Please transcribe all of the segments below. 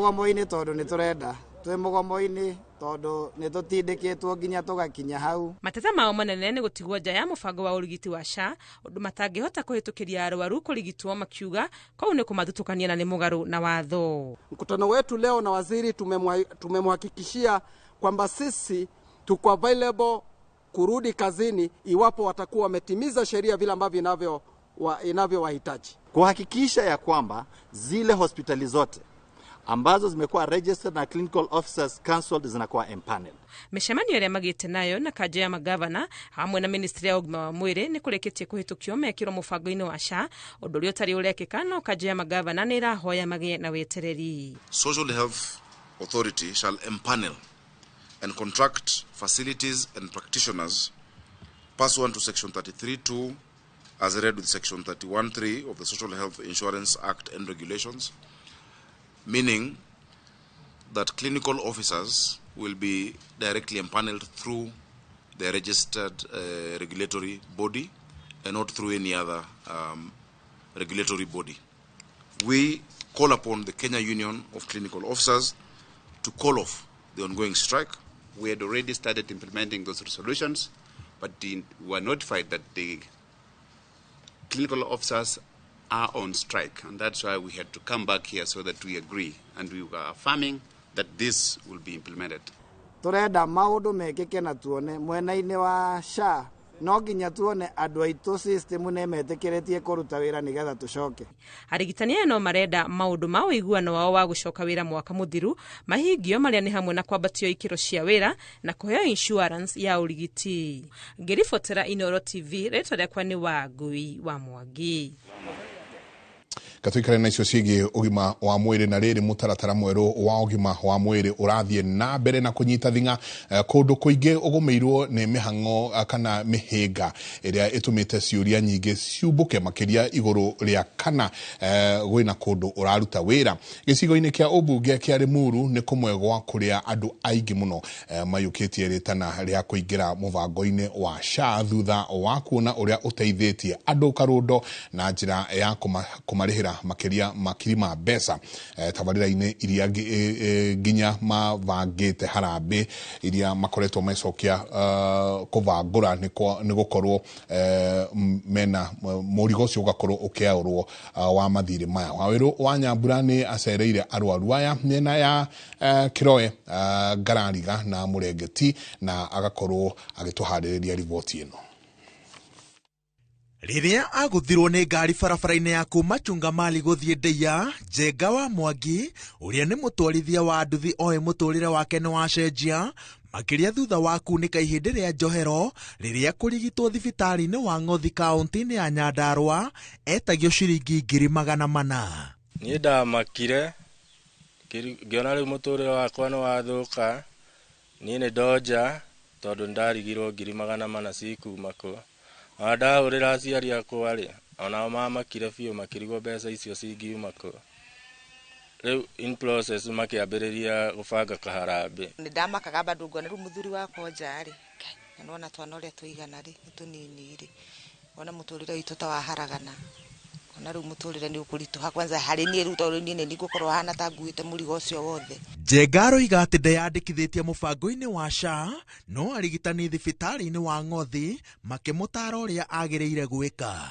Mũgomo-inĩ tondũ nĩ tũrenda, twĩ mũgomo-inĩ tondũ nĩ tũtindĩkĩtwo nginya tũgakinya hau. Mateta mao manene nĩ gũtigwo nja ya mũbango wa ũrigiti wa SHA, ũndũ matangĩhota kũhĩtũkĩria arwaru kũrigitwo, makiuga kũu nĩ kũmathutũkania na nĩ mũgarũ na watho. Mkutano wetu leo na waziri tumemhakikishia kwamba sisi tuko available kurudi kazini iwapo watakuwa wametimiza sheria vile ambavyo inavyowahitaji. Kuhakikisha ya kwamba zile hospitali zote ambazo zimekuwa registered na Clinical Officers Council zinakuwa empaneled. Mĩcemanio ĩrĩa magĩte nayo na kanjũ ya magavana hamwe na ministry ya ũgima wa mwĩrĩ nĩ kũrĩkĩtie kũhĩtũkio mekĩrwo mũbango-inĩ wa SHA, ũndũ ũrĩa ũtarĩ ũrekĩka, no kanjũ ya magavana nĩ ĩrahoya magĩe na wetereri. Social Health Authority shall empanel and contract facilities and practitioners pursuant to section 33(2) as read with section 31(3) of the Social Health Insurance Act and Regulations, meaning that clinical officers will be directly empaneled through the registered regulatory body and not through any other regulatory body. We call upon the Kenya Union of Clinical Officers to call off the ongoing strike. We had already started implementing those resolutions, but we were notified that the clinical officers are on strike, and that's why we had to come back here so that we agree, and we were affirming that this will be implemented. Turenda maũndũ mekĩke na tuone mwena-inĩ wa SHA, no nginya tuone andũ aitũ system nĩ metĩkĩrĩtie kũruta wĩra nĩgetha tũcoke. Arigitani aya no marenda maũndũ ma ũiguano wao wa gũcoka wĩra mwaka mũthiru mahingio, marĩa nĩ hamwe na kwambatio ikĩro cia wĩra na kũheo insurance ya ũrigiti. Ngĩribotera Inooro TV, rĩtwa rĩakwa nĩ Wangui wa Mwangi. Gatuikare na icio ciĩgiĩ ũgima wa mwĩrĩ. Na rĩrĩ, mũtaratara mwerũ wa ũgima wa mwĩrĩ ũrathiĩ na mbere na kũnyita thing'a kũndũ kũingĩ, ũgũmĩirwo nĩ mĩhang'o kana mĩhĩnga ĩrĩa ĩtũmĩte ciũria nyingĩ ciumbũke, makĩria igũrũ rĩa kana gwĩna kũndũ ũraruta wĩra. Gĩcigo-inĩ kĩa ũmbunge kĩa Limuru nĩ kũmwe gwa kũrĩa andũ aingĩ mũno mayũkĩtie rĩtana rĩa kũingĩra mũbango-inĩ wa SHA thutha wa kuona ũrĩa ũteithĩtie andũ karũndo na njĩra ya kũmarĩhĩra makĩria makiri ma mbeca tabarĩra-inĩ iria nginya mabangĩte harambĩ iria makoretwo magĩcokia kũbangũra nĩ gũkorwo mena mũrigo ũcio ũgakorwo ũkĩaũrwo wa mathirĩ maya. Wawerũ wa Nyambura nĩ acereire arwaru aya mĩena ya Kĩroe, Ngarariga na Mũrengeti, na agakorwo agĩtũharĩrĩria riboti ĩno. Rĩrĩa agũthirwo nĩ ngari barabara-inĩ ya kuma Chungamali gũthiĩ Ndeia, Njenga wa Mwangi ũrĩa nĩ mũtwarithia wa nduthi oĩ mũtũrĩre wake nĩ wacenjia, makĩria thutha wa kunĩka ihĩndĩ rĩa njohero rĩrĩa kũrigitwo thibitarĩ-inĩ wa Ng'othi kaũntĩ-inĩ ya Nyandarua etagio ciringi 400,000. Niĩ ndamakire ngĩona rĩu mũtũrĩre wakwa nĩ wathũka. Niĩ nĩ ndonja tondũ nĩndarigirwo 400,000 cikuma kũ. Ona ndahũrĩra aciari akwa rĩ, onao mamakire biũ makĩrigwo mbeca icio cingiuma kũ. Rĩu in process makĩambĩrĩria gũbanga kaharambĩ. Nĩ ndamakaga bado ngona rĩu mũthuri wakwa nja rĩ, na nĩwona twana ũrĩa tũigana rĩ, nĩ tũnini rĩ, wona mũtũrĩre witũ ta waharagana. Ona rĩu mũtũrĩre nĩ ũkũritũha kwanza harĩ niĩ rĩu, tondũ niĩ nĩ ngũkorwo hana ta nguĩte mũrigo ũcio wothe. Njenga aroiga atĩ ndeyandĩkithĩtie mũbango-inĩ wa SHA, no arigitani thibitarĩ-inĩ wa Ng'othi makĩmũtaara ũrĩa agĩrĩire gwĩka.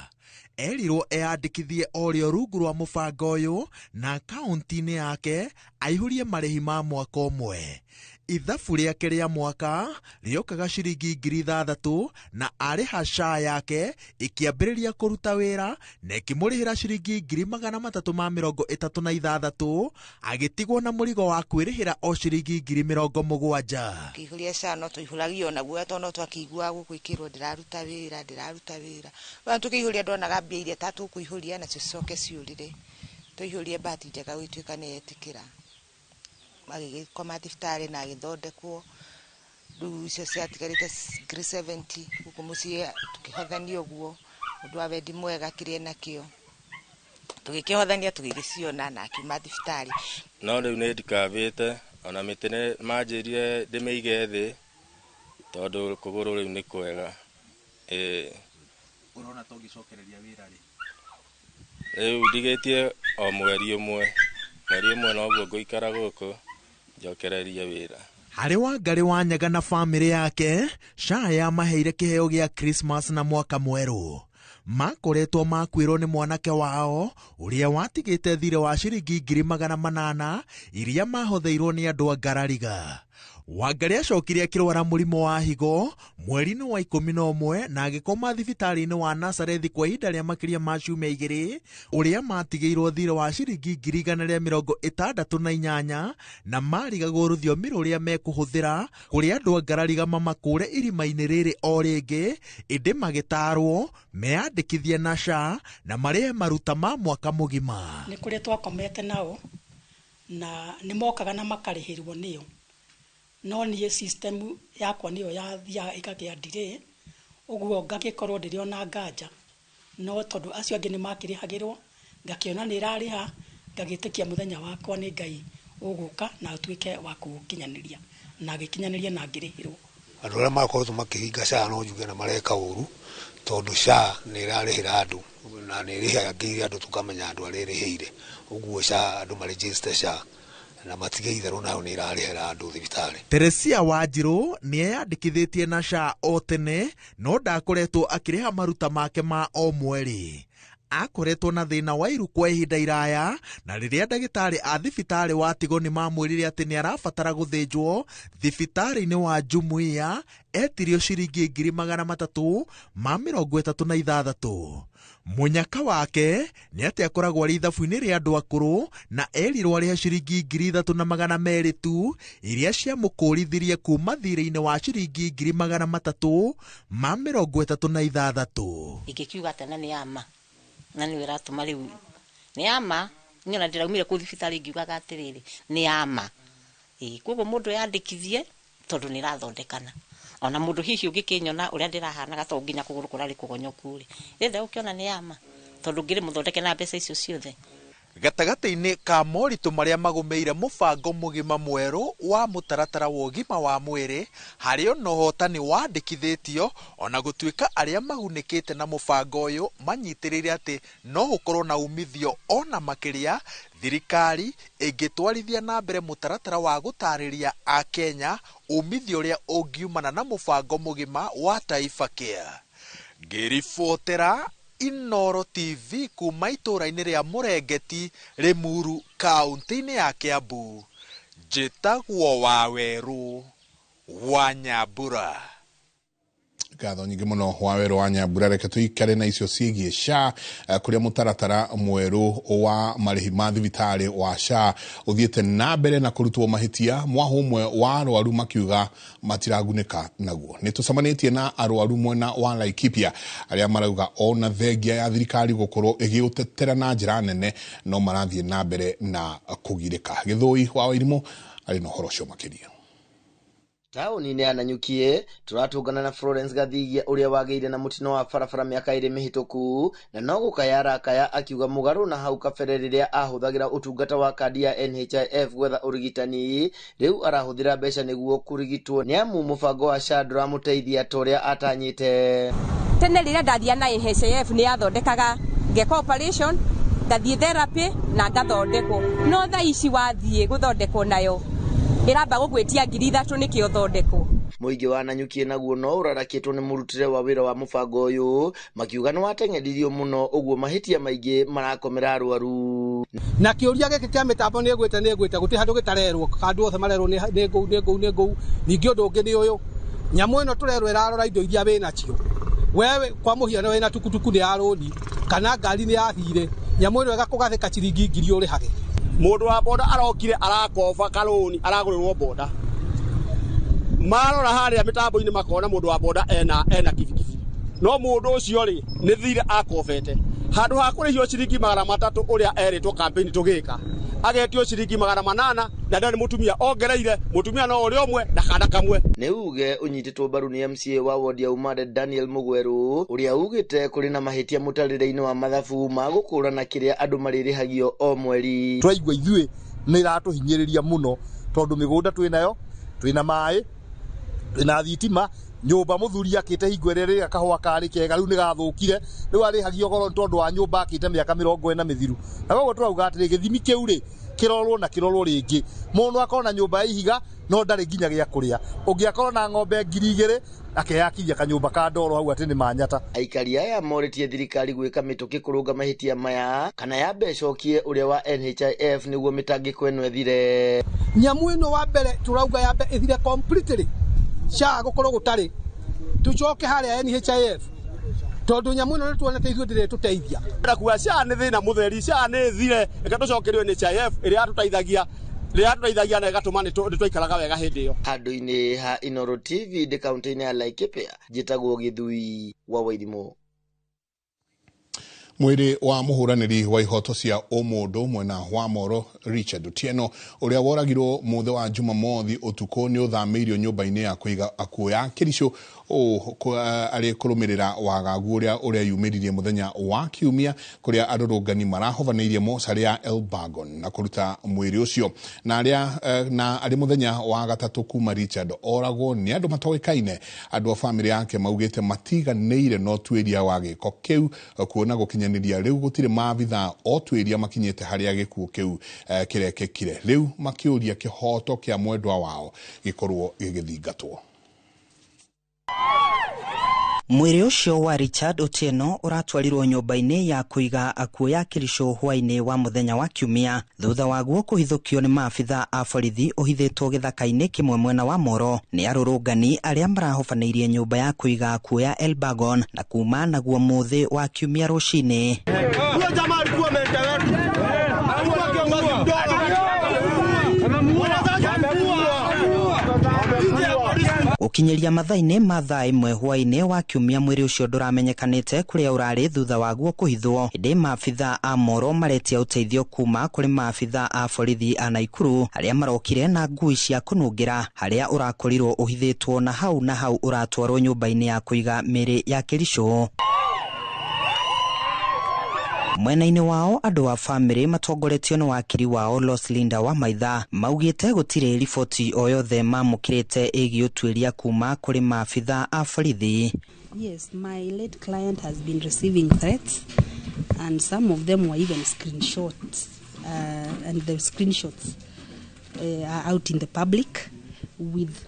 Erirwo eyandĩkithie o rĩo rungu rwa mũbango ũyũ na akaunti-inĩ yake aihũrie marĩhi ma mwaka ũmwe. Ithabu rĩake rĩa mwaka rĩokaga ciringi 6,000, na arĩha SHA yake ĩkĩambĩrĩria kũruta wĩra na ĩkĩmũrĩhĩra ciringi 336,000, agĩtigwo na mũrigo wa kwĩrĩhĩra o ciringi 70,000. Kĩihũria SHA no tũihũragio naguo, tondũ no twakĩiguaga gũkũ ikĩrwo ndĩraruta wĩra, ndĩraruta wĩra. Ona tũkĩihũria ndonaga mbia iria ta tũkũihũria nacio cicoke ciũrĩre. Tũihũrie, bahati njega gũgĩtuĩka nĩ yetĩkĩra. Magĩgĩkoma thibitarĩ na agĩthondekwo. Rĩu icio ciatigarĩte 70,000 gũkũ mũciĩ tũkĩhothania ũguo, ũndũ wa wendi mwega kĩrĩa enakĩo. Tũgĩkĩhothania tũgĩgĩciona na akiuma thibitarĩ. No rĩu nĩ ndikabĩte, ona mĩtĩ nĩ manjĩrire ndĩmĩige thĩ tondũ kũgũrũ rĩu nĩ kwega. Ĩĩ. Ũrona ta ũngĩcokereria wĩra rĩ? Rĩu ndigĩtie o mweri ũmwe. Mweri ũmwe noguo ngũikara gũkũ njokererie wĩra. Harĩ Wangarĩ wa Nyaga na bamĩrĩ yake, SHA yamaheire kĩheo gĩa Christmas na mwaka mwerũ. Makoretwo makuĩrwo nĩ mwanake wao ũrĩa watigĩte thirĩ wa ciringi 800,000 iria mahotheirwo nĩ andũ a Ngarariga. Wangarĩ acokire akĩrwara mũrimũ wa higo mweri-inĩ wa 11 na agĩkoma thibitarĩ-inĩ wa Nazarethi kwa ihinda rĩa makĩria ma ciumia 2, ũrĩa matigĩirwo thirĩ wa ciringi 168,000 na marigagwo rũthiomi rũrĩa mekũhũthĩra kũrĩa andũ a Ngarariga mamakũre irima-inĩ rĩrĩ o rĩngĩ, ĩndĩ magĩtarwo meyandĩkithie na SHA na marĩhe maruta ma mwaka mũgima. Nĩ kũrĩa twakomete nao na nĩ mokaga na makarĩhĩrwo nĩo, no niĩ system yakwa nĩyo yathiaga ĩkagĩa delay, ũguo ngagĩkorwo ndĩrĩ ona nganja, no tondũ acio angĩ nĩ makĩrĩhagĩrwo ngakĩona nĩ ĩrarĩha, ngagĩtĩkia mũthenya wakwa nĩ Ngai ũgũka na ũtuĩke wa kũũkinyanĩria, na agĩkinyanĩria na ngĩrĩhĩrwo. Andũ arĩa makoretwo makĩhinga SHA no njuge na mareka ũru, tondũ SHA nĩ ĩrarĩhĩra andũ na nĩ ĩrĩhagĩire andũ tũkamenya andũ arĩa ĩrĩhĩire, ũguo SHA andũ marĩnjĩcite SHA na matige itherũ nayo nĩ ĩrarĩhĩra andũ thibitarĩ. Teresia Wanjirũ nĩ eyandĩkithĩtie na SHA o tene, no ndakoretwo akĩrĩha maruta make ma o mweri. Akoretwo na thĩna wa iru kwa ihinda iraya, na rĩrĩa ndagĩtarĩ a thibitarĩ wa Tigo nĩ mamwĩrire atĩ nĩ arabatara gũthĩnjwo thibitarĩ-inĩ wa Jumuiya, etirio ciringi 336,000. Mũnyaka wake nĩ atĩ akoragwo arĩ ithabu-inĩ rĩa andũ akũrũ na erirwo arĩhe ciringi 3,200 tu iria ciamũkũrithirie kuma thirĩ-inĩ wa ciringi 336,000. Ingĩkiuga atĩ na nĩ ama na nĩ ĩratũma rĩu nĩ ama, niĩ ona ndĩraumire kũu thibitarĩ ngiugaga atĩrĩrĩ nĩ ama. Koguo mũndũ yandĩkithie tondũ nĩ ĩrathondekana. Ona mũndũ hihi ũngĩkĩnyona ũrĩa ndĩrahanaga to nginya kũgũrũ kũrarĩ kũgonyoku rĩ, rĩrĩa ũkĩona nĩ ama tondũ ngĩrĩ mũthondeke na mbeca icio ciothe. Gatagatĩ-inĩ ka moritũ marĩa magũmĩire mũbango mũgima mwerũ wa mũtaratara wa ũgima wa mwĩrĩ, harĩ ona ũhotani wandĩkithĩtio, ona gũtuĩka arĩa magunĩkĩte na mũbango ũyũ manyitĩrĩire atĩ no ũkorwo na umithio ona makĩria thirikari ĩngĩtwarithia na mbere mũtaratara wa gũtarĩria Akenya umithio ũrĩa ũngiumana na mũbango mũgima wa Taifa Care. Ngĩribotera Inoro TV kuma itũũra-inĩ rĩa Mũrengeti, Limuru, kaunti-inĩ ya Kiambu, njĩtagwo Wawerũ wa Nyambura. Ngatho nyingĩ mũno Wawerũ wa Nyambura. Reke tũikare na icio ciĩgiĩ SHA, kũrĩa mũtaratara mwerũ wa marĩhi ma thibitarĩ wa SHA ũthiĩte na mbere na kũrutwo mahĩtia, mwahu ũmwe wa arwaru makiuga matiragunĩka naguo. Nĩ tũcemanĩtie na arwaru mwena wa Laikipia arĩa marauga ona thengia ya thirikari gũkorwo ĩgĩũtetera na njĩra nene no marathiĩ na mbere na kũgirĩka. Gĩthũi wa Wairimũ arĩ na ũhoro ũcio makĩria. Taũni-inĩ ya Nanyukie tũratũngana na Florence Gathigia ũrĩa wagĩire na mũtino wa barabara mĩaka 2 mĩhĩtũku, na no gũkaya arakaya akiuga mũgarũ na hau kabere rĩrĩa ahũthagĩra ũtungata wa kandi ya NHIF gwetha ũrigitani, rĩu arahũthĩra mbeca nĩguo kũrigitwo nĩ amu mũbango wa SHA ndũramũteithia ta ũrĩa atanyĩte. Tene rĩrĩa ndathia na NHIF nĩ yathondekaga ngeka operation, ngathiĩ therapy na ngathondekwo, no thaa ici wathiĩ gũthondekwo nayo ĩramba gũgwĩtia 3,000 nĩkĩo thondekwo. Mũingĩ wa Nanyukie naguo no ũrarakĩtwo nĩ mũrutĩre wa wĩra wa mũbango ũyũ, makiuga nĩ wateng'eririo mũno ũguo mahĩtia maingĩ marakomera arwaru. Na kĩũria gĩkĩ kĩa mĩtambo nĩ ĩgwĩte nĩ ĩgwĩte, gũtirĩ handũ gĩtarerwo, handũ othe marerwo nĩ ngũu nĩ ngũu nĩ ngũu. Ningĩ ũndũ ũngĩ nĩ ũyũ, nyamũ ĩno tũrerwo ĩrarora indo iria wĩnacio. Wewe kwa mũhiano wĩna tukutuku nĩ ya rũni kana ngari nĩ ya thirĩ, nyamũ ĩno ĩgakũgathĩka ciringi 1,000 ũrĩhage. Mũndũ wa boda arokire arakoba karũni aragũrĩrwo boda, marora harĩa mĩtambo-inĩ makona mũndũ wa boda ena kibikibi, no mũndũ ũcio rĩ nĩ thirĩ akobete. Handũ ha kũrĩhio ciringi 300 ũrĩa erĩtwo campaign tũgĩka, agetio ciringi 800 na ndarĩ mũtumia ongereire, mũtumia no ũrĩa ũmwe na kana kamwe. Nĩ uge ũnyitĩtwo mbaru nĩ MCA wa wodi ya Umande Daniel Mugweru ũrĩa ugĩte kũrĩ na mahĩtia mũtarĩre-inĩ wa mathabu ma gũkũrana kĩrĩa andũ marĩrĩhagio o mweri. Twaigua ithuĩ nĩ iratũhinyĩrĩria mũno tondũ mĩgũnda twĩnayo, twĩna maĩ, twĩna thitima, nyũmba mũthuri akĩte hingo ĩrĩa rĩrĩa kahũa karĩ kega rĩu nĩ gathũkire, rĩu arĩhagio goro tondũ wa nyũmba akĩte mĩaka 40 mĩthiru. Na koguo tũrauga atĩrĩ, gĩthimi kĩu rĩ Kĩrorwo na kĩrorwo rĩngĩ. Mũndũ akorwo na nyũmba ya ihiga no ndarĩ nginya gĩa kũrĩa, ũngĩ akorwo na ng'ombe 2000 akeyakithia kanyũmba ka ndoro hau atĩ nĩ manyata. Aikari aya morĩtie thirikari gwĩka mĩtũkĩ kũrũnga mahĩtia maya kana yambe ĩcokie ũrĩa wa NHIF nĩguo mĩtangĩko ĩno ĩthire. Nyamu ĩno wa mbere tũrauga yambe ĩthire completely, SHA gũkorwo gũtarĩ, tucoke harĩa NHIF tondu nyamu ĩno nĩtuonete ithuĩ ndĩrĩ tũteithia. Kuga SHA nĩ thĩna mũtheri, SHA nĩ ĩthire, reke tũcokerio NHIF ĩrĩa yatũteithagia na ĩgatũma nĩ twaikaraga wega hĩndĩ ĩyo. Handũ-inĩ ha Inooro TV ndĩ kaunti-inĩ ya Laikipia, njĩtagwo Gĩthui wa Wairimũ. Mwĩrĩ wa mũhũranĩri wa ihoto cia ũmũndũ mwena wa Moro Richard Otieno ũrĩa woragirwo mũthĩ wa Jumamothi ũtukũ nĩ ũthamĩirio nyũmba-inĩ ya kũiga akuũ ya Kericho arĩ kũrũmĩrĩra wagagu ũrĩa ũreyumĩririe mũthenya wa Kiumia kũrĩa arũrũngani marahobanĩirie mocarĩ ya Elbagon na kũruta mwĩrĩ ũcio na arĩ mũthenya wa gatatũ kuma Richard oragwo nĩ andũ matoĩkaine. Andũ a bamĩrĩ yake maugĩte matiganĩire no tuĩria wa gĩko kĩu kuona gũkinyanĩria rĩu gũtirĩ maabithaa o tuĩria makinyĩte harĩa gĩkuũ kĩu kĩrekĩkire, rĩu makĩũria kĩhoto kĩa mwendwa wao gĩkorwo gĩgĩthingatwo. Mwĩrĩ ũcio wa Richard Otieno ũratwarirwo nyũmba-inĩ ya kũiga akuũ ya Kericho hwaĩ-inĩ wa mũthenya wa Kiumia thutha waguo kũhithũkio nĩ maabithaa a borithi ũhithĩtwo gĩthaka-inĩ kĩmwe mwena wa Moro nĩ arũrũngani arĩa marahobanĩirie nyũmba ya kũiga akuũ ya Elbagon na kuma naguo mũthĩ wa Kiumia rũcinĩ. Gũkinyĩria mathaa-inĩ ma thaa 1 hwaĩ-inĩ wa Kiumia mwĩrĩ ũcio ndũramenyekanĩte kũrĩa ũrarĩ thutha waguo kũhithwo, ĩndĩ maabithaa a Moro maretia ũteithio kuma kũrĩ maabithaa a borithi a Naikuru arĩa marokire na ngui cia kũnungĩra harĩa ũrakorirwo ũhithĩtwo na hau ũratwarwo nyũmba-inĩ ya kũiga mĩĩrĩ ya Kericho. Mwena-inĩ wao andũ a bamĩrĩ matongoretio nĩ wakiri wao Roslinda wa Maitha maugĩte gũtirĩ riboti o yothe mamũkĩrĩte ĩgiĩ ũtuĩria kuma kũrĩ maabithaa a borithi. Yes, my late client has been receiving threats and some of them were even screenshots, and the screenshots are out in the public with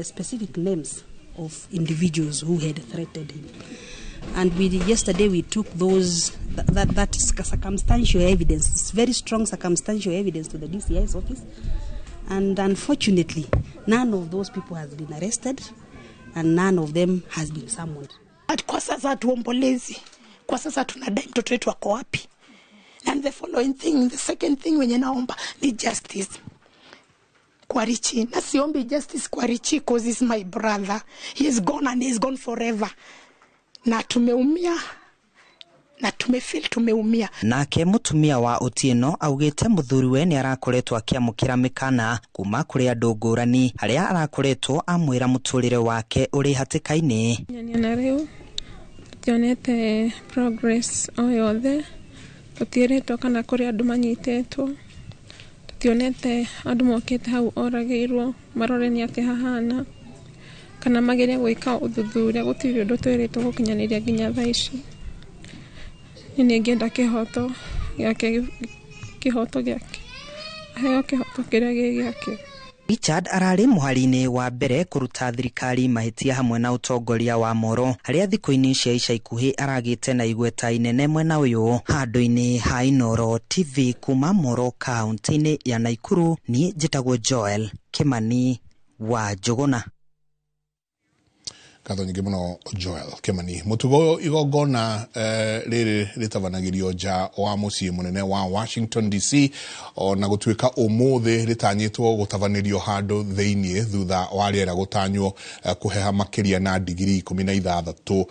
specific names of individuals who had threatened him. And yesterday we took those that circumstantial evidence, it's very strong circumstantial evidence, to the DCI's office. And unfortunately, none of those people has been arrested and none of them has been summoned. Kwa sasa tuombolezi, kwa sasa tunadai mtoto wetu ako wapi. And the following thing, the second thing wenye naomba ni justice kwa Richi. Na siombi justice kwa Richi because he's my brother. He is gone and he is gone forever. Na tumeumia, na tumefeel tumeumia. Nake mutumia wa Otieno augite muthuriwe ni arakoretwo akiamukira mikana kuma kuri andu ngurani haria arakoretwo amwira muturire wake uri hatikaini. Na riu tutionete progress o yothe, tutieretwo kana kuri andu manyitetwo, tutionete andu mokite hau oragirwo marore ni ati hahana kana mageria gwika uthuthuria, gutiri undu twiritwo gukinyaniria nginya thaa ici. Ni ningĩenda kĩhoto gĩake, kĩhoto gĩake, aheo kĩhoto kĩrĩa gĩ gĩake. Richard ararĩ mũhari-inĩ wa mbere kũruta thirikari mahĩtia hamwe na ũtongoria wa Moro harĩa thikũ-inĩ cia ica ikuhĩ aragĩte na igweta inene mwena ũyũ. Handũ-inĩ ha Inooro TV kuma Moro kaunti-inĩ ya Naikuru, niĩ njĩtagwo Joel Kimani wa Njũgũna. Ngatho nyingĩ mũno Joel Kimani. Mũtugo igongona rĩrĩ rĩtabanagĩrio nja wa mũciĩ mũnene wa Washington DC ona gũtuĩka ũmũthĩ rĩtanyĩtwo gũtabanĩrio handũ thĩiniĩ thutha wa rĩera gũtanywo kũheha makĩria na digiri 16,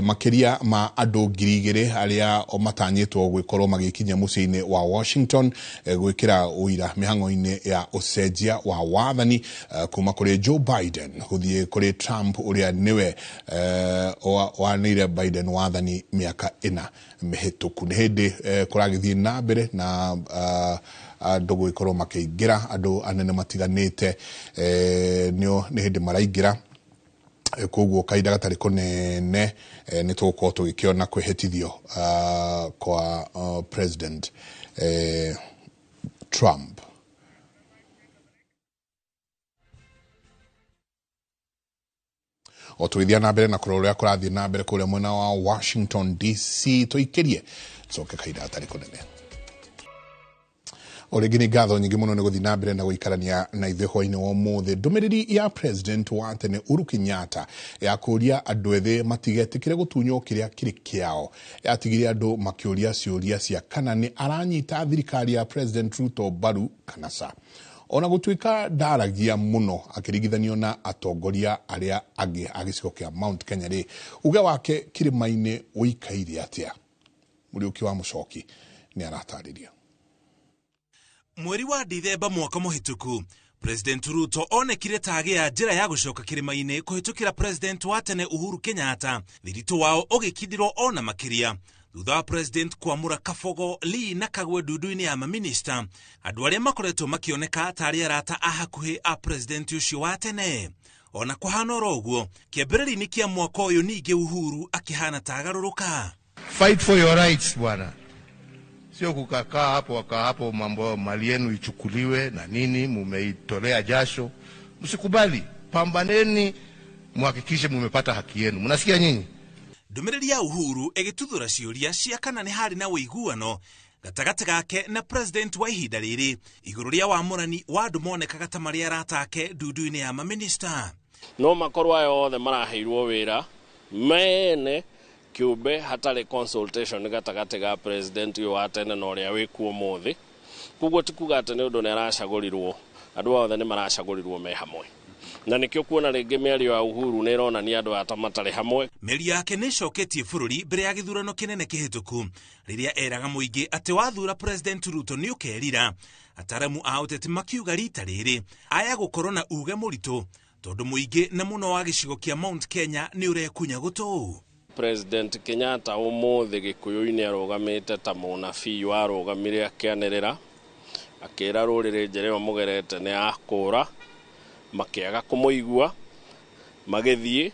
makĩria ma andũ 2,000 arĩa matanyĩtwo gwĩkorwo magĩkinya mũciĩ-inĩ wa Washington gwĩkĩra ũira mĩhang'o-inĩ ya ũcenjia wa wathani kuma kũrĩ Joe Biden gũthiĩ kũrĩ Trump ũrĩa niwe wanĩire Biden wathani mĩaka 4 mĩhĩtũku. Nĩ hĩndĩ kũragĩthiĩ na mbere na andũ gwĩkorwo makĩingĩra, andũ anene matiganĩte nĩo nĩ hĩndĩ maraingĩra, koguo kahinda gatarĩ kũnene nĩ tũgũkorwo tũgĩkĩona kwĩhĩtithio kwa President Trump. O tũgĩthiĩ na mbere na kũrora ũrĩa kũrathiĩ na mbere kũrĩa mwena wa Washington DC, tũikĩrie coke kahinda gatarĩ kũnene. O rĩngĩ nĩ ngatho nyingĩ mũno nĩ gũthiĩ na mbere na gũikarania na ithuĩ hwainĩ wa ũmũthĩ. Ndũmĩrĩri ya President wa tene Uhuru Kenyatta ya kũũria andũ ethĩ matigetĩkĩre gũtunywo kĩrĩa kĩrĩ kĩao yatigire andũ makĩũria ciũria cia kana nĩ aranyita thirikari ya President Ruto mbaru kana ca. Ona gũtuĩka ndaragia mũno akĩringithanio na atongoria arĩa angĩ a gĩcigo kĩa Mount Kenya rĩ, uge wake kĩrĩma-inĩ ũikaire atĩa? Mũriũki wa Mũcoki nĩ aratarĩria. Mweri wa Dithemba mwaka mũhĩtũku, President Ruto onekire ta agĩa njĩra ya gũcoka kĩrĩma-inĩ kũhĩtũkĩra President wa tene Uhuru Kenyatta, thiritũ wao ũgĩkindĩrwo ona makĩria thutha wa President kwamũra Kabogo, Lee na Kagwe ndundu-inĩ ya maminista, andũ arĩa makoretwo makĩoneka tarĩ arata a hakuhĩ a President ũcio wa tene. Ona kũhana oro ũguo, kĩambĩrĩria-inĩ kĩa mwaka ũyũ ningĩ Uhuru akĩhana ta agarũrũka. Fight for your rights bwana, sio kukakaa hapo wakaa hapo mambo mali yenu ichukuliwe na nini, mumeitolea jasho. Msikubali, pambaneni muhakikishe mumepata haki yenu. Mnasikia nyinyi? Ndũmĩrĩri ya Uhuru ĩgĩtuthũra ciũria cia kana nĩ harĩ na ũiguano gatagatĩ gake na President wa ihinda rĩrĩ igũrũ rĩa wamũrani wa andũ monekaga ta marĩ arata ake ndundu-inĩ ya maminista. No makorwo aya othe maraheirwo wĩra mene kĩũmbe hatarĩ consultation gatagatĩ ga President ũyũ wa tene na ũrĩa wĩkuo ũmũthĩ. Koguo ti kuga atĩ nĩ ũndũ nĩ aracagũrirwo, andũ othe nĩ maracagũrirwo me hamwe. Na nĩkĩo kuona rĩngĩ mĩario ya Uhuru nĩ ĩronania andũ aya ta matarĩ hamwe. Mĩario yake nĩ ĩcoketie bũrũri mbere ya gĩthurano kĩnene kĩhĩtũku rĩrĩa eraga mũingĩ atĩ wathura President Ruto nĩ ũkerira. Ataramu a ũteti makiuga rita rĩrĩ aya gũkorwo na uge mũritũ tondũ mũingĩ na mũno wa gĩcigo kĩa Mount Kenya nĩ ũrekunya gũtũ. President Kenyatta ũmũthĩ gĩkũyũ-inĩ arũgamĩte ta mũnabii warũgamire akĩanĩrĩra akĩra rũrĩrĩ njĩra ĩyo mũgerete nĩ yakũra, makĩaga kũmũigua magĩthiĩ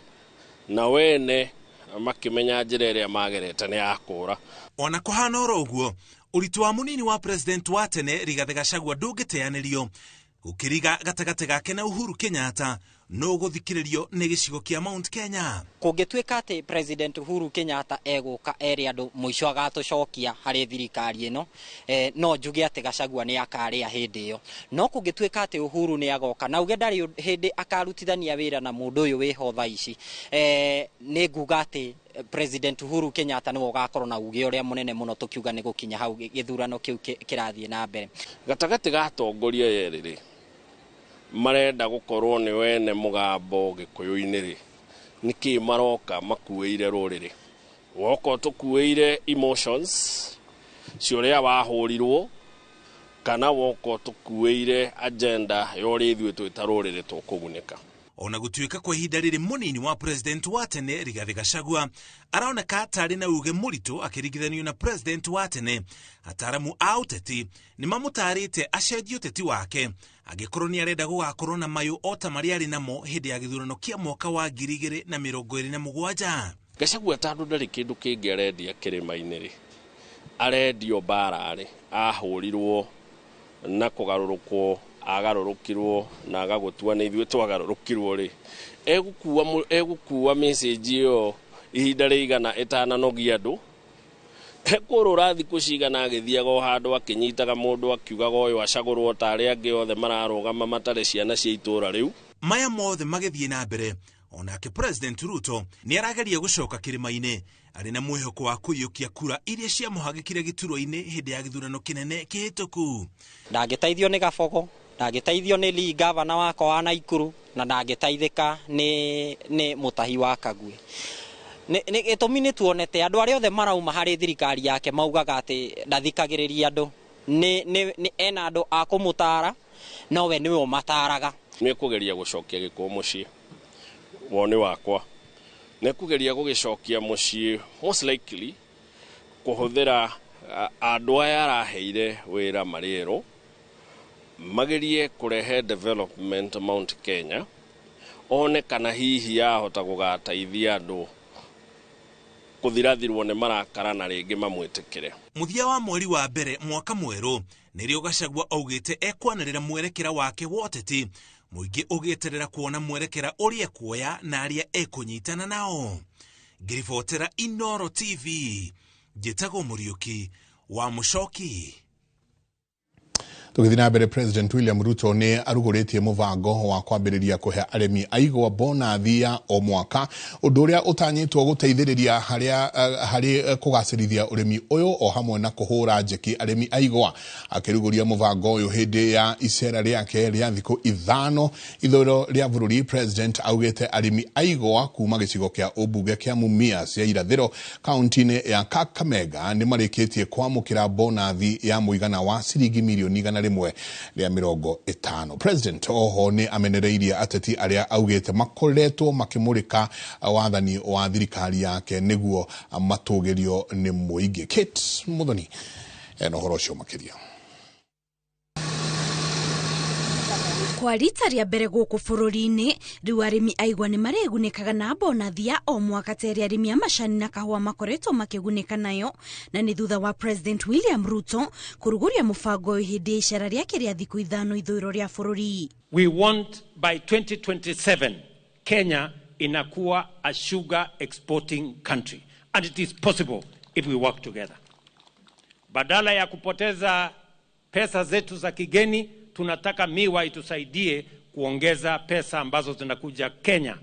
na wene makĩmenya njĩra ĩrĩa magerete nĩ yakũra. Ona kũhana oro ũguo, ũritũ wa mũnini wa President wa tene Rigathĩ Gachagua ndũngĩteanĩrio gũkĩriga gatagatĩ gake na Uhuru Kenyatta no gũthikĩrĩrio nĩ gĩcigo kĩa Mount Kenya. Kũngĩtuĩka atĩ President Uhuru Kenyatta egũka ere andũ mũico agatũcokia harĩ thirikari ĩno, no njuge atĩ Gachagua nĩ akarĩa hĩndĩ ĩyo. No kũngĩtuĩka atĩ Uhuru nĩ agoka na uge ndarĩ hĩndĩ akarutithania wĩra na mũndũ ũyũ wĩho thaa ici, nĩ nguga atĩ President Uhuru Kenyatta nĩwe ũgakorwo na uge ũrĩa mũnene mũno tũkiuga nĩ gũkinya hau gĩthurano kĩu kĩrathiĩ na mbere. Gatagatĩ ga atongoria erĩ rĩ, marenda gũkorwo nĩ wene mũgambo gĩkũyũ-inĩ rĩ, nĩkĩ maroka makuĩire rũrĩrĩ? Woka tũkuĩire emotions cia ũrĩa wahũrirwo, kana woka tũkuĩire agenda ya ũrĩa ithuĩ twĩ ta rũrĩrĩ tũkũgunĩka. Ona gũtuĩka kwa ihinda rĩrĩ mũnini wa President wa tene Rigathĩ Gachagua aroneka tarĩ na uge mũritũ akĩringithanio na President wa tene, ataramu a ũteti nĩ mamũtarĩte acenjie ũteti wake angĩkorwo nĩ arenda gũgakorwo na mayũ o ta marĩa arĩ namo hĩndĩ ya gĩthurano kĩa mwaka wa 2027. Gachagua tondũ ndarĩ kĩndũ kĩngĩ arendia kĩrĩma-inĩ rĩ, arendio mbara rĩ, ahũrirwo na kũgarũrũkwo agarũrũkirwo na agagũtua nĩ ithuĩ twagarũrũkirwo rĩ, egũkua message ĩyo ihinda rĩigana ĩtananogia andũ, ekũrũra thikũ cigana agĩthiaga o handũ akĩnyitaga mũndũ akiugaga ũyũ acagũrwo ta arĩa angĩ othe mararũgama matarĩ ciana cia itũũra rĩu. Maya mothe magĩthiĩ na mbere, onake President Ruto nĩ arageria gũcoka kĩrĩma-inĩ arĩ na mwĩhoko wa kũiyũkia kura iria ciamũhagĩkire gĩturwa-inĩ hĩndĩ ya gĩthurano kĩnene kĩhĩtũku. Ndangĩteithio nĩ Gabogo, ndangĩteithio nĩ Lee gavana wakwa wa Naikuru, na ndangĩteithĩka nĩ Mũtahi wa Kagwe. Gĩtũmi nĩ tuonete andũ arĩa othe marauma harĩ thirikari yake maugaga atĩ ndathikagĩrĩria andũ, nĩ ena andũ a kũmũtara, no we nĩwe ũmataraga. Nĩ kũgeria gũcokia gĩkũyũ mũciĩ, woni wakwa nĩ kũgeria gũgĩcokia mũciĩ, most likely kũhũthĩra andũ aya araheire wĩra marĩ erũ, magerie kũrehe development Mount Kenya, one kana hihi yahota gũgateithia andũ kũthirathirwo nĩ marakara na rĩngĩ mamwĩtĩkĩre. Mũthia wa mweri wa mbere mwaka mwerũ Nĩrĩo Gachagua augĩte ekwanĩrĩra mwerekera wake wa ũteti, mũingĩ ũgĩeterera kuona mwerekera ũrĩa ekuoya na arĩa ekũnyitana nao. Ngĩribotera Inooro TV, njĩtagwo Mũriũki wa Mũcoki. Tũgĩthiĩ na mbere, President William Ruto nĩ arugũrĩtie mũbango wa kwambĩrĩria kũhe arĩmi aigwa bonathi ya o mwaka, ũndũ ũrĩa ũtanyĩtwo gũteithĩrĩria harĩ kũgacĩrithia ũrĩmi ũyũ o hamwe na kũhũra njeki arĩmi aigwa. Akĩrugũria mũbango ũyũ hĩndĩ ya icera rĩake rĩa thikũ 5 ithũĩro rĩa bũrũri, President augĩte arĩmi aigwa kuma gĩcigo kĩa ũmbunge kĩa Mumias ya irathĩro kaunti-inĩ ya Kakamega nĩ marĩkĩtie kwamũkĩra bonathi ya mũigana wa ciringi mirioni 150. President oho nĩ amenereirie ateti arĩa augĩte makoretwo makĩmũrĩka wathani wa thirikari yake nĩguo matũgĩrio nĩ mũingĩ. Kate Muthoni ena ũhoro ũcio makĩria. Kwa rita rĩa mbere gũkũ bũrũri-inĩ, rĩu arĩmi aigwa nĩ marĩgunĩkaga na bonathi ya o mwaka ta ĩrĩa arĩmi a macani na kahũa makoretwo makĩgunĩka nayo, na nĩ thutha wa President William Ruto kũrugũria mũbango ũyũ hĩndĩ ya icera rĩake rĩa thikũ 5 ithũĩro rĩa bũrũri. We want by 2027 Kenya inakuwa a sugar exporting country, and it is possible if we work together. Badala ya kupoteza pesa zetu za kigeni, tunataka miwa itusaidie kuongeza pesa ambazo zinakuja Kenya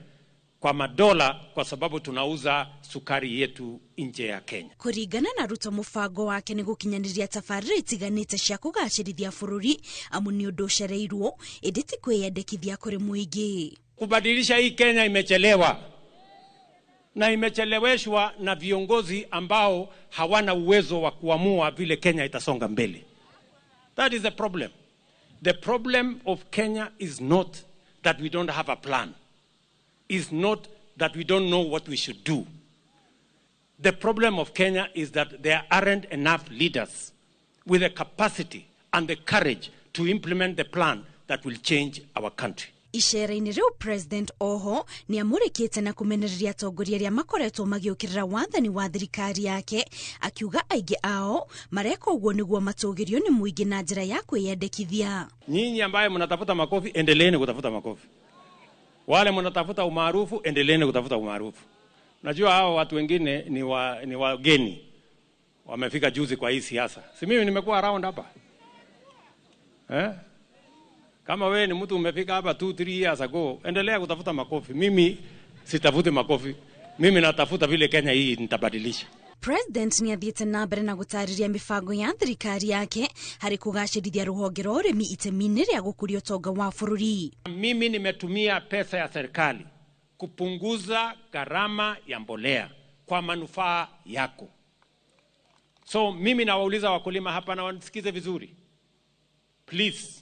kwa madola, kwa sababu tunauza sukari yetu nje ya Kenya. Kũringana na Ruto, mũbango wake nĩ gũkinyanĩria tabarĩra itiganĩte cia kũgacĩrithia bũrũri, amu nĩ ũndũ ũcereirwo ĩndĩ ti kwĩyendekithia kũrĩ mũingĩ. Kubadilisha hii Kenya imechelewa, na imecheleweshwa na viongozi ambao hawana uwezo wa kuamua vile Kenya itasonga mbele. That is the problem. The problem of Kenya is not that we don't have a plan, is not that we don't know what we should do. The problem of Kenya is that there aren't enough leaders with the capacity and the courage to implement the plan that will change our country. Icera-inĩ rĩu President oho nĩ amũrĩkĩte na kũmenereria atongoria arĩa makoretwo magĩũkĩrĩra wathani wa thirikari yake, akiuga aingĩ ao mareka ũguo nĩguo matũgĩrio nĩ mũingĩ na njĩra ya kwĩyendekithia. Nyinyi ambaye mnatafuta makofi, endeleeni kutafuta makofi. Wale mnatafuta umaarufu, endeleeni kutafuta umaarufu. Najua hao watu wengine ni wageni, wamefika juzi kwa hii siasa. Si mimi nimekuwa around hapa. Kama wewe ni mtu umefika hapa 2-3 years ago, endelea kutafuta makofi. Mimi sitafuti makofi. Mimi natafuta vile Kenya hii nitabadilisha. President ni athiĩte na mbere na gũtarĩria mĩbango ya thirikari yake harĩ kũgacĩrithia rũhonge rwa ũrĩmi itemi-inĩ rĩa gũkũria ũtonga wa bũrũri. Mimi nimetumia pesa ya serikali kupunguza gharama ya mbolea kwa manufaa yako. So mimi nawauliza wakulima hapa na wanisikize vizuri. Please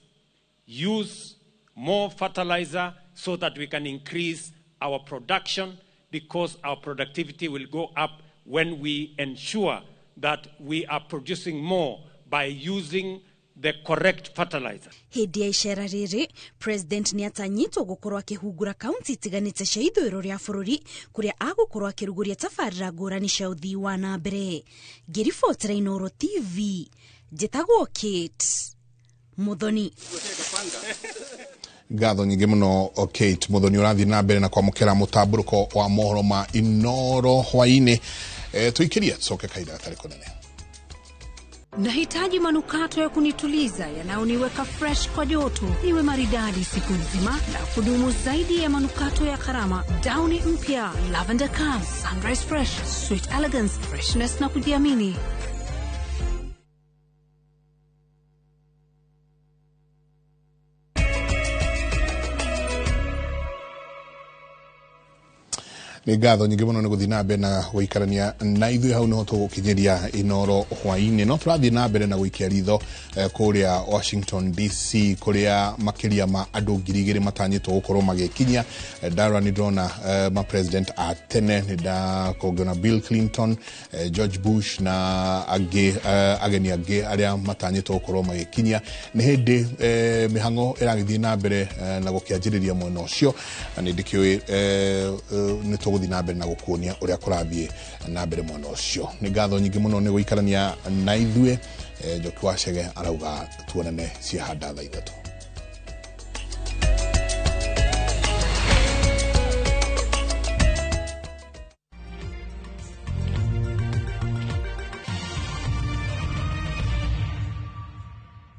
use more fertilizer so that we can increase our production, because our productivity will go up when we ensure that we are producing more by using the correct fertilizer. Hĩndĩ ya icera rĩrĩ, President nĩ atanyĩtwo gũkorwo akĩhungura kaunti itiganĩte cia ithũĩro rĩa bũrũri kũrĩa agũkorwo akĩrugũria tabarĩra ngũrani cia ũthii wa na mbere. Ngĩribotera Inooro TV, njĩtagwo Kate Muthoni. Ngatho nyingĩ mũno Kate Muthoni. Ũrathiĩ na mbere na kwamũkĩra mũtambũrũko wa mohoro ma Inooro hwainĩ. Tuikirie tucoke kahinda gatarĩ kũnene. Nahitaji manukato ya kunituliza yanayoniweka fresh kwa joto, niwe maridadi siku nzima na kudumu zaidi ya manukato ya gharama. Downy mpya Lavender Calm, Sunrise Fresh, Sweet Elegance, freshness na kujiamini. Nĩ ngatho nyingĩ mũno nĩ gũthiĩ na mbere na gũikarania na ithuĩ hau nĩho tũgũkinyĩria Inooro hwainĩ. No tũrathiĩ na mbere na gũikia ritho kũrĩa Washington DC, kũrĩa makĩria ma andũ 2,000 matanyĩtwo gũkorwo magĩkinyia. Ndara nĩ ndĩrona ma president a tene, nĩ ndakũngĩona Bill Clinton, George Bush na angĩ, ageni angĩ arĩa matanyĩtwo gũkorwo magĩkinyia. Nĩ hĩndĩ mĩhang'o ĩragĩthiĩ na mbere na gũkĩanjĩrĩria mwena ũcio, na nĩ ndĩkĩũĩ nĩ tũgũthiĩ na mbere na gũkuonia ũrĩa kũrathiĩ na mbere mwena ũcio. Nĩ ngatho nyingĩ mũno nĩ gũikarania na ithuĩ. Njoki wa Chege arauga tuonane ciahanda thaa 3.